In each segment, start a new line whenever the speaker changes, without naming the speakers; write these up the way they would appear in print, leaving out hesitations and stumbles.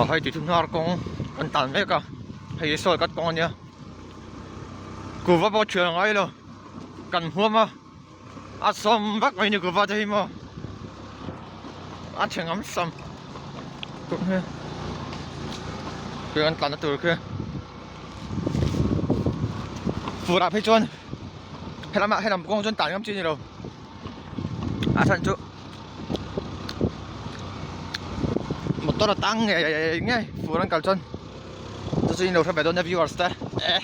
Aw hei tih chu hnar kawng kan tan mek a hei hi sawi kat kawng a nia kuhva pawh thian a ngai lo kan hmuam a a sawm vak mai ni kuhva te hi maw a chhe ngam sam khi kan tlan na tur khi fur ah phei chuan helamah helam kawng chuan tan ngam chi a ni lo a chhan chu. Motor a tang ngei ngei fur an kal chuan chu chu in lo hre ve dawn nia viewers te eh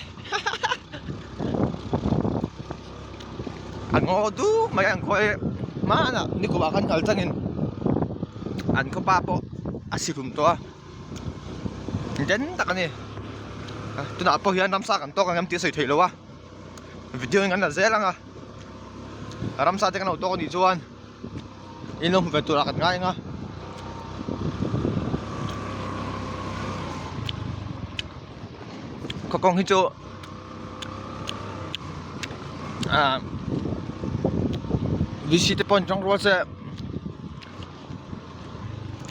an ngaw dup mai a an khawi hmanah nikum ah khan kal changin an khawpa pawh a si hlum tawh a den tak a ni tunah pawh hian ramsa kan tawk ang em tih a sawi theih loh a video in kan la zel ang a ramsa te kan lo tawk a nih chuan. In lo hmu ve tur ah kan ngai ang a khaw kawng hi chu ah V C te pawh an tang rual se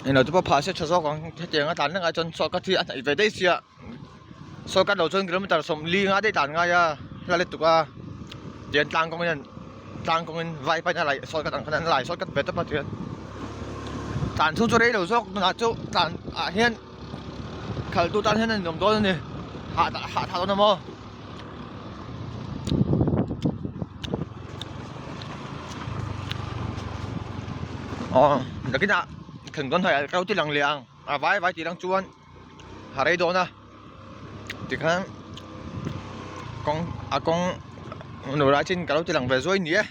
englo te pawh phah se tha zawk ang hetiang a tlan reng ah chuan sawrkar hi a hnaih ve daih sia sawrkar lo chuan kilometer 40 nga daih tlan ngai a hla lutuk a tian tlang kawng hian. Tlang kawngin vai pain a laih sawi kat ang khan an lai sawi kat ve tawp a tihian tlan chhung chu rei lo zawk tunah chu tlan ah hian khalh tu tan hian a ninawm dawn a ni hah hah thah dawn a maw. Aw nakinah thleng dawn hnuaiah ka lo ti lang leh ang a vai vai tih lang chuan a rei dawn a tikhan kawng a kawng nula chin ka lo ti lang ve zuai ni e.